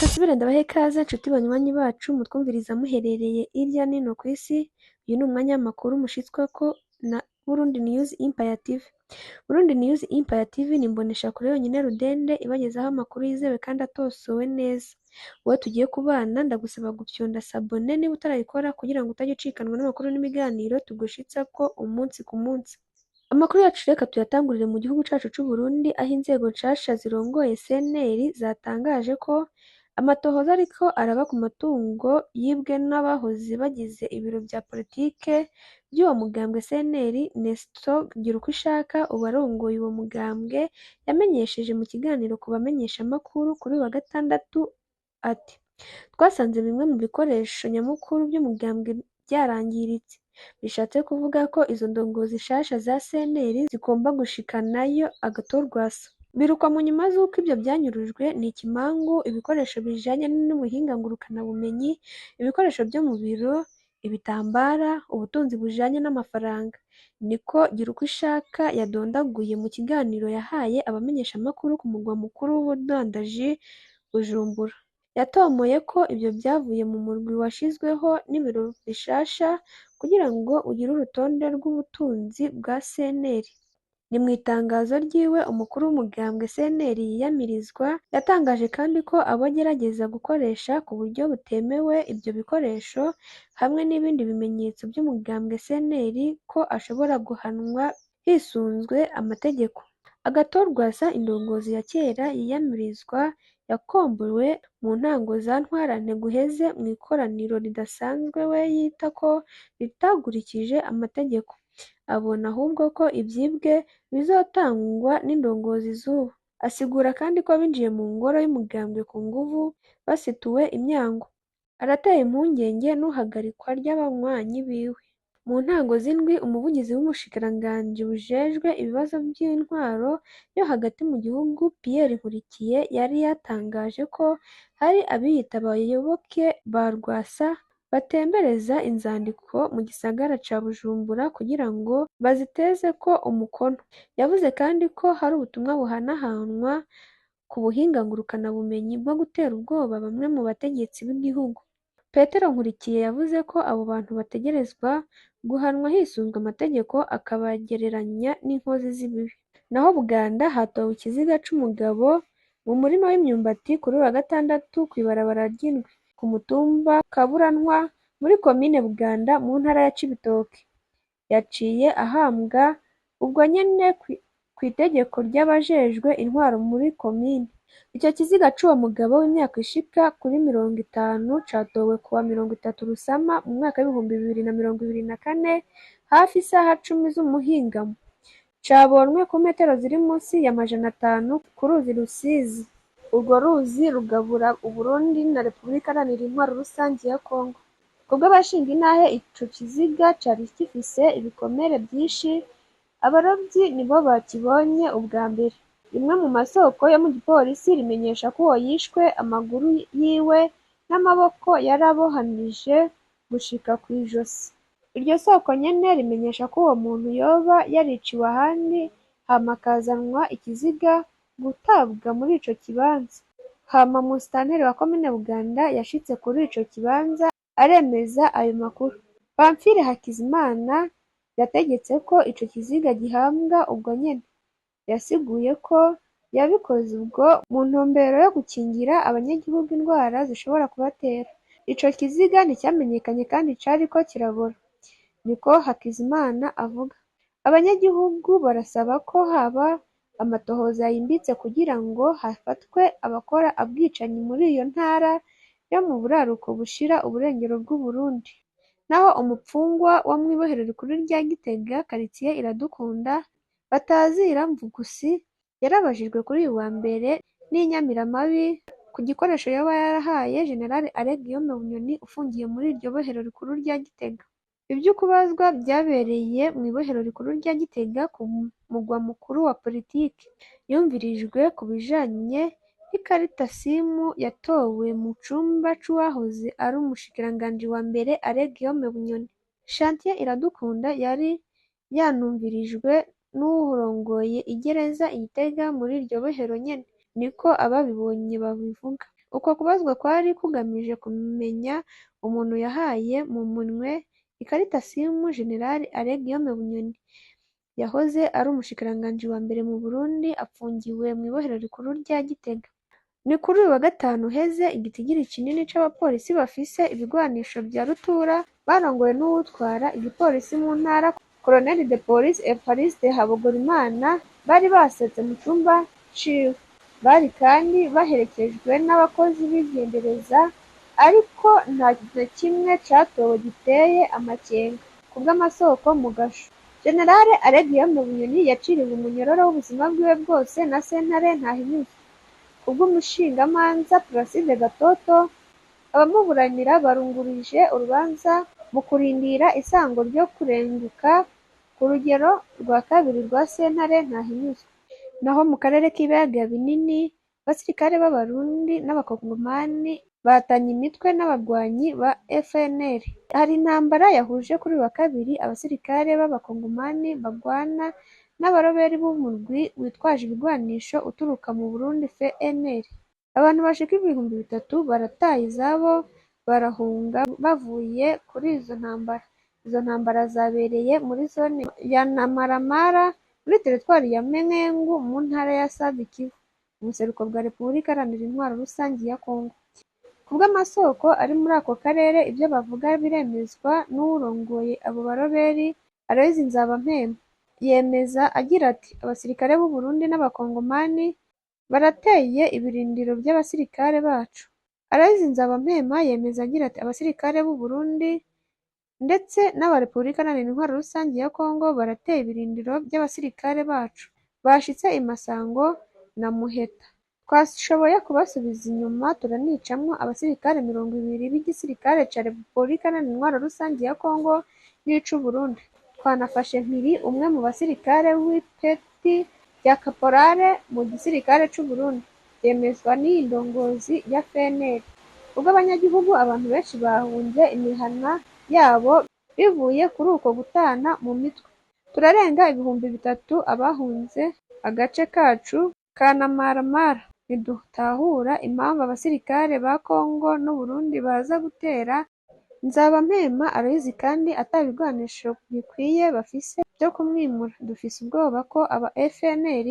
Reka nsubire ndabahe ikaze nshuti banywanyi bacu mutwumviriza muherereye hirya no hino ku isi. Uyu ni umwanya w'amakuru mushitswako na Burundi News Empire TV. Burundi News Empire TV ni imboneshakure yonyine rudende ibagezaho amakuru yizewe kandi atosowe neza. Wowe tugiye kubana, ndagusaba gupyonda sabone niba utarayikora kugira ngo utajya ucikanwa n'amakuru n'ibiganiro tugushitsako umunsi ku munsi. Amakuru yacu reka tuyatangurire mu gihugu cacu c'u Burundi, aho inzego nshasha zirongoye CNL zatangaje ko amatohoza ariko araba ku matungo yibwe n'abahoze bagize ibiro vya politike vy'uwo mugambwe CNL. Nestor Girukwishaka, uwarongoye uwo mugambwe, yamenyesheje mu kiganiro ku bamenyeshamakuru kuri uyu wa gatandatu ati: "Twasanze bimwe mu bikoresho nyamukuru vy'umugambwe vyarangiritse, bishatse kuvuga ko izo ndongozi nshasha za CNL zigomba gushikanayo agatorwasa. Birukwa mu nyuma z'uko ivyo vyanyurujwe ni ikimangu, ibikoresho bijanye n'ubuhinga ngurukanabumenyi, ibikoresho vyo mu biro, ibitambara, ubutunzi bujanye n'amafaranga." Niko Girukwishaka yadondaguye mu kiganiro yahaye abamenyeshamakuru ku mugwa mukuru w'ubudandaji Bujumbura. Yatomoye ko ivyo vyavuye mu murwi washizweho n'ibiro bishasha kugira ngo ugire urutonde rw'ubutunzi bwa CNL. Ni mw'itangazo ryiwe, umukuru w'umugambwe CNL yiyamirizwa yatangaje kandi ko abogerageza gukoresha ku buryo butemewe ivyo bikoresho hamwe n'ibindi bimenyetso vy'umugambwe CNL ko ashobora guhanwa hisunzwe amategeko. Agatorwasa, indongozi ya kera yiyamirizwa, yakombowe mu ntango za ntwarante guheze mw'ikoraniro ridasanzwe we yita ko ritakurikije amategeko. Abona ahubwo ko ivyibwe bizotangwa n'indongozi z'ubu. Asigura kandi ko abinjiye mu ngoro y'umugambwe ku nguvu basituwe imyango. Arateye impungenge n'uhagarikwa ry'abanywanyi biwe. Mu ntango z'indwi, umuvugizi w'umushikiranganji bujejwe ibibazo vy'intwaro yo hagati mu gihugu, Pierre Nkurikiye, yari yatangaje ko hari abiyita abayoboke ba Rwasa batembereza inzandiko mu gisagara ca Bujumbura kugira ngo bazitezeko umukono. Yavuze kandi ko hari ubutumwa buhanahanwa ku buhinga ngurukanabumenyi bwo gutera ubwoba bamwe mu bategetsi b'igihugu. Petero Nkurikiye yavuze ko abo bantu bategerezwa guhanwa hisunzwe amategeko, akabagereranya n'inkozi z'ibibi. Naho Buganda hatowe ikiziga c'umugabo mu murima w'imyumbati kuri uyu wa gatandatu kw'ibarabara ry'indwi ku mutumba Kaburantwa muri komine Buganda mu ntara ya Cibitoke. Yaciye ahambwa ubwo nyene kw'itegeko ry'abajejwe intwaro muri komine. Ico kiziga c'uwo mugabo w'imyaka ishika kuri 50 catowe kuwa 30 Rusama mu mwaka w'2024 hafi isaha 10 z'umuhingamo. Cabonwe ku metero ziri munsi ya 500 ku ruzi Rusizi. Urwo ruzi rugabura Uburundi na Repubulika Iharanira Intwaro Rusangi ya Kongo. Kubw'abashinga intahe, ico kiziga cari gifise ibikomere vyinshi, abarovyi nibo bakibonye ubwa mbere. Rimwe mu masoko yo mu gipolisi rimenyesha ko uwo yishwe amaguru yiwe n'amaboko yarabohanije gushika kw'ijosi. Iryo soko nyene rimenyesha ko uwo muntu yoba yariciwe ahandi hama hakazanwa ikiziga gutabwa muri ico kibanza. Hama musitanteri wa komine Buganda yashitse kuri ico kibanza aremeza ayo makuru. Pamphile Hakizimana yategetse ko ico kiziga gihambwa ubwo nyene. Yasiguye ko yabikoze ubwo mu ntumbero yo gukingira abanyagihugu indwara zishobora kubatera. Ico kiziga nticamenyekanye kandi cariko kirabora, niko Hakizimana avuga. Abanyagihugu barasaba ko haba amatohoza yimbitse kugira ngo hafatwe abakora ubwicanyi muri iyo ntara yo mu buraruko bushira uburengero bw'Uburundi. Naho umupfungwa wo mw'ibohero rikuru rya Gitega, karitiye Iradukunda, batazira Mvugusi, yarabajijwe kuri uyu wa mbere n'inyamiramabi ku gikoresho yoba yarahaye General Alain Guillaume Bunyoni ufungiye muri iryo bohero rikuru rya Gitega. Ivy'ukubazwa vyabereye mw'ibohero rikuru rya Gitega ku mugwa mukuru wa politike. Yumvirijwe ku bijanye n'ikarita simu yatowe mu cumba c'uwahoze ari umushikiranganji wa mbere Alain Guillaume Bunyoni. Chantier Iradukunda yari yanumvirijwe n'uwurongoye igereza i Gitega muri iryo bohero nyene, niko ababibonye babivuga. Uko kubazwa kwari kugamije kumenya umuntu yahaye mu munwe ikarita simu General Alain Guillaume Bunyoni, yahoze ari umushikiranganji wa mbere mu Burundi, apfungiwe mw'ibohero rikuru rya Gitega. Ni kuri uyu wa gatanu uheze igitigiri kinini c'abapolisi bafise ibigwanisho vya rutura barongowe n'uwutwara igipolisi mu ntara Colonel de Police Evariste Habogorimana bari basetse mu cumba ciwe. Bari kandi baherekejwe n'abakozi b'igendereza, ariko nta na kimwe catowe giteye amakenga kubw'amasoko mu gasho. General Alain Guillaume Bunyoni yaciriwe umunyororo w'ubuzima bwiwe bwose na sentare Ntahinyuzwa. Kubw'umushingamanza Placide Gatoto, abamuburanira barunguruje urubanza mu kurindira isango ryo kurenguka ku rugero rwa kabiri rwa sentare Ntahinyuzwa. Naho mu karere k'ibiyaga binini, abasirikare b'Abarundi n'Abakongomani batanye imitwe n'abagwanyi ba FNL. Hari intambara yahuje kuri uyu wa kabiri abasirikare b'Abakongomani bagwana n'abaroberi b'umurwi witwaje ibigwanisho uturuka mu Burundi FNL. Abantu bashika 3000 barataye izabo barahunga bavuye kuri izo ntambara. Izo ntambara zabereye muri zone ya Namaramara muri teritwari ya Menengu mu ntara ya Sud Kivu, mu buseruko bwa Repubulika Iharanira Intwaro Rusangi ya Kongo. Kubw'amasoko ari muri ako karere, ivyo bavuga biremezwa n'uwurongoye abo baroberi Aloys Nzabampema. Yemeza agira ati: "Abasirikare b'u Burundi n'Abakongomani barateye ibirindiro vy'abasirikare bacu." Aloys Nzabampema yemeza agira ati: "Abasirikare b'u Burundi ndetse n'aba Repubulika Iharanira Intwaro Rusangi ya Kongo barateye ibirindiro vy'abasirikare bacu. Bashitse i Masango na Muheta. Twashoboye kubasubiza inyuma turanicamwo abasirikare 20 b'igisirikare ca Repubulika Iharanira Intwaro Rusangi ya Kongo n'ic'Uburundi. Twanafashe mpiri umwe mu basirikare w'ipeti rya kaporale mu gisirikare c'Uburundi." Vyemezwa n'iyi ndongozi ya FNL. Ubwo abanyagihugu, abantu benshi bahunze imihana yabo bivuye kuri uko gutana mu mitwe. Turarenga 3000 abahunze agace kacu ka Namaramara. Ntidutahura impamvu abasirikare ba Kongo n'Uburundi baza gutera Nzabampema Aloys kandi ata bigwanisho bikwiye bafise vyo kumwimura. Dufise ubwoba ko aba FNL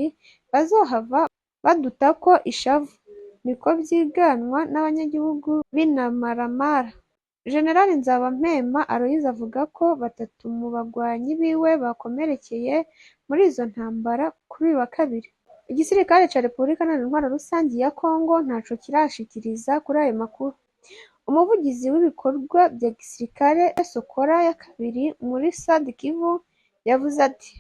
bazohava badutako ishavu." Niko vyiganwa n'abanyagihugu b'i Namaramara. General Nzabampema Aloys avuga ko batatu mu bagwanyi biwe bakomerekeye muri izo ntambara kuri uyu wa kabiri. Igisirikare ca Repubulika Iharanira Intwaro Rusangi ya Kongo ntaco kirashikiriza kuri ayo makuru. Umuvugizi w'ibikorwa vya gisirikare Sokola ya kabiri muri Sud Kivu yavuze ati: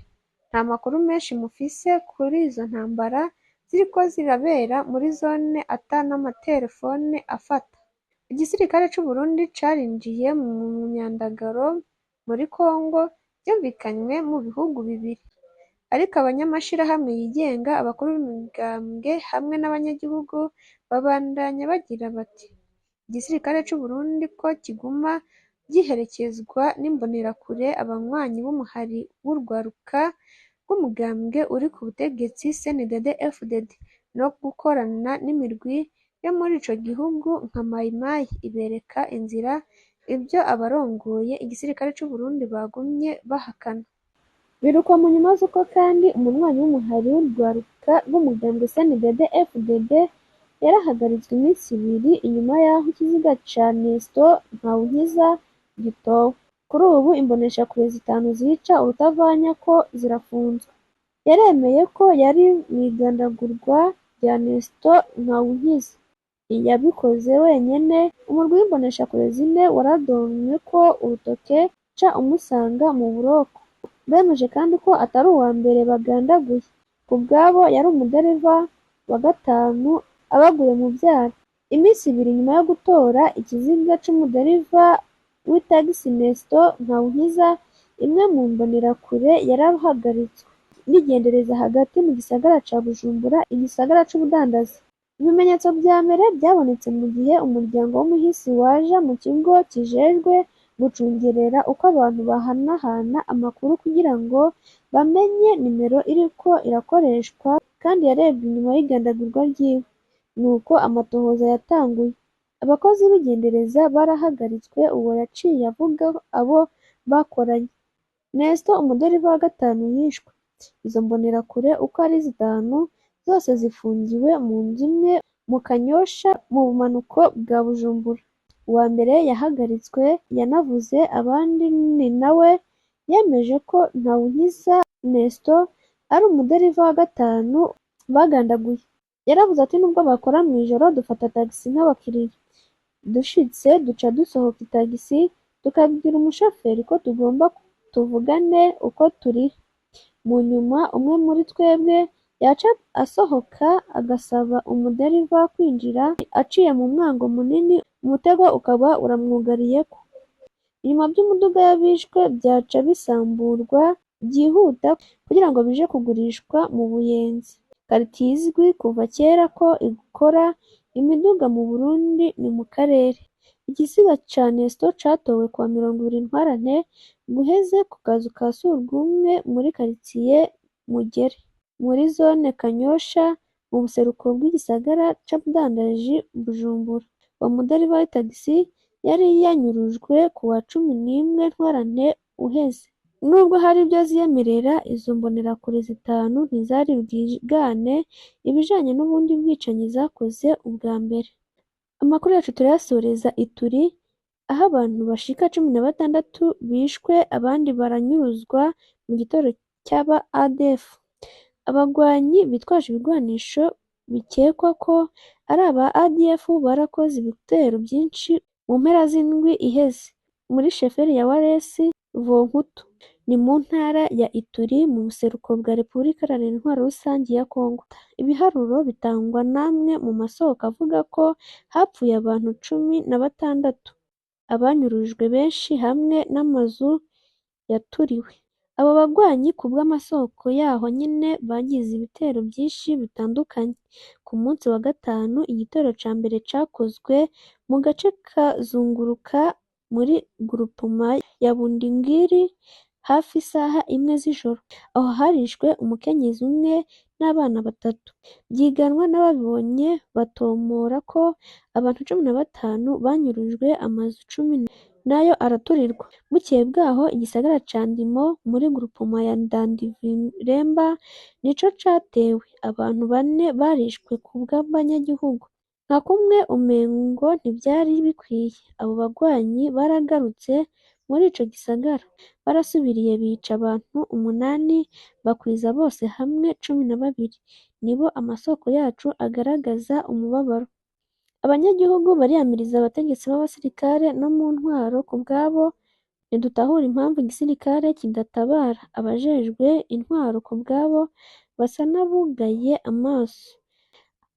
"Nta makuru menshi mufise kuri izo ntambara ziriko zirabera muri zone ata n'amaterefone afata." Igisirikare c'Uburundi carinjiye mu myandagaro muri Kongo vyumvikanywe mu bihugu bibiri. Ariko abanyamashirahamwe yigenga, abakuru b'imigambwe hamwe n'abanyagihugu babandanya bagira bati: "Igisirikare c'Uburundi ko kiguma giherekezwa n'imbonerakure, abanywanyi b'umuhari w'urwaruka rw'umugambwe uri ku butegetsi CNDD-FDD, no gukorana n'imirwi yo muri ico gihugu nka Mai Mai ibereka inzira, ivyo abarongoye igisirikare c'Uburundi bagumye bahakana." Biruko mu nyuma z'uko kandi umunywanyi w'umuhari w'urwaruka rw'umugambwe CNDD-FDD yarahagaritswe iminsi ibiri inyuma y'aho ikiziga ca Nestor Ntawunkiza gitowe. Kuri ubu imboneshakure zitanu zica urutavanyako zirafunzwe. Yaremeye ko yari mw'igandagurwa rya Nestor Ntawunkiza. Ntiyabikoze wenyene, umurwi w'imboneshakure zine waradomweko urutoke ca umusanga mu buroko. Bemeje kandi ko atari uwa mbere bagandaguye. Kubwabo yari umudereva wa gatanu abaguye mu vyara. Iminsi ibiri nyuma yo gutora ikiziga c'umudereva w'itagisi Nestor Ntawunkiza, imwe mu mbonerakure yarahagaritswe n'igendereza hagati mu gisagara ca Bujumbura, igisagara c'ubudandazi. Ibimenyetso vya mbere vyabonetse mu gihe umuryango w'umuhisi waja mu kigo kijejwe gucungerera uko abantu bahanahana amakuru kugira ngo bamenye nimero iriko irakoreshwa kandi yarebwe inyuma y'igandagurwa ryiwe. Nuko amatohoza yatanguye. Abakozi b'igendereza barahagaritswe, uwo yaciye avuga abo bakoranye. Nestor, umudereva wa gatanu yishwe. Izo mbonerakure uko ari zitanu zose zifungiwe mu nzu imwe mu Kanyosha mu bumanuko bwa Bujumbura. Uwa mbere yahagaritswe yanavuze abandi ni nawe yemeje ko Ntawunkiza Nestor ari umudereva wa gatanu bagandaguye. Yaravuze ati nubwo bakora mw'ijoro dufata tagisi nk'abakiriya. Dushitse duca dusohoka itagisi tukabwira umushoferi ko tugomba tuvugane uko turiha. Mu nyuma umwe muri twebwe yaca asohoka agasaba umudereva kwinjira aciye mu mwango munini, umutego ukaba uramwugariyeko. Inyuma by'umuduga y'abishwe byaca bisamburwa byihuta kugira ngo bije kugurishwa mu Buyenzi. Karitiye izwi kuva kera ko ikora imiduga mu Burundi ni mu karere. Igisiga ca Nestor catowe kuwa 20 Ntwarante guheze ku kazu ka surwumwe muri karitiye Mugere, muri zone Kanyosha mu buseruko bw'igisagara c'ubudandaji Bujumbura. Uwo mudereva w'itagisi yari yanyurujwe kuwa 11 Ntwarante uheze. Nubwo hari ivyo ziyemerera, izo mbonerakure zitanu ntizari bwigane ibijanye n'ubundi bwicanyi zakoze ubwa mbere. Amakuru yacu turayasoreza Ituri, aho abantu bashika 16 bishwe abandi baranyuruzwa mu gitero cy'aba ADF. Abagwanyi bitwaje ibigwanisho bikekwa ko ari aba ADF barakoze ibitero byinshi mu mpera z'indwi iheze muri sheferi ya Walesi Vonkutu, ni mu ntara ya Ituri mu buseruko bwa Repubulika Iharanira Intwaro Rusangi ya Kongo. Ibiharuro bitangwa n'amwe mu masoko avuga ko hapfuye abantu 16, abanyurujwe benshi hamwe n'amazu yaturiwe. Abo bagwanyi ku bw'amasoko yaho nyene bagize ibitero vyinshi bitandukanye. Ku munsi wa gatanu igitero ca mbere cakozwe mu gace ka Zunguruka muri groupema ya Bundingiri hafi isaha imwe z'ijoro. Aho harishwe umukenyezi umwe n'abana batatu. Vyiganwa n'ababibonye batomora ko abantu 15 banyurujwe, amazu 10 nayo araturirwa. Bukeye bwaho igisagara ca Ndimo muri groupema ya Ndandiviremba nico catewe, abantu bane barishwe ku bw'abanyagihugu. Nka kumwe umengo ntivyari bikwiye, abo bagwanyi baragarutse muri ico gisagara, barasubiriye bica abantu 8 bakwiza bose hamwe 12. Nibo amasoko yacu agaragaza umubabaro. Abanyagihugu bariyamiriza abategetsi b'abasirikare no mu ntwaro ku bwabo, ntidutahura impamvu igisirikare kidatabara. Abajejwe intwaro ku bwabo basa n'abugaye amaso.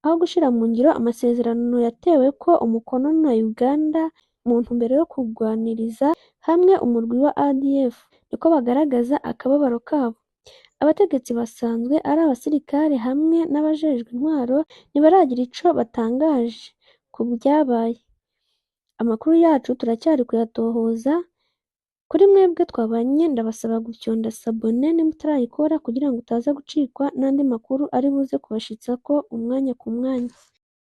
Aho gushira mu ngiro amasezerano yateweko umukono na Uganda mu ntumbero yo kugwaniriza hamwe umurwi wa ADF, niko bagaragaza akababaro kabo. Abategetsi basanzwe ari abasirikare hamwe n'abajejwe intwaro ntibaragira ico batangaje ku vyabaye. Amakuru yacu turacyari kuyatohoza. Kuri mwebwe twabanye ndabasaba gufyonda sabone nimba utarayikora kugira ngo utaza gucikwa n'andi makuru ari buze kubashitsako umwanya ku mwanya.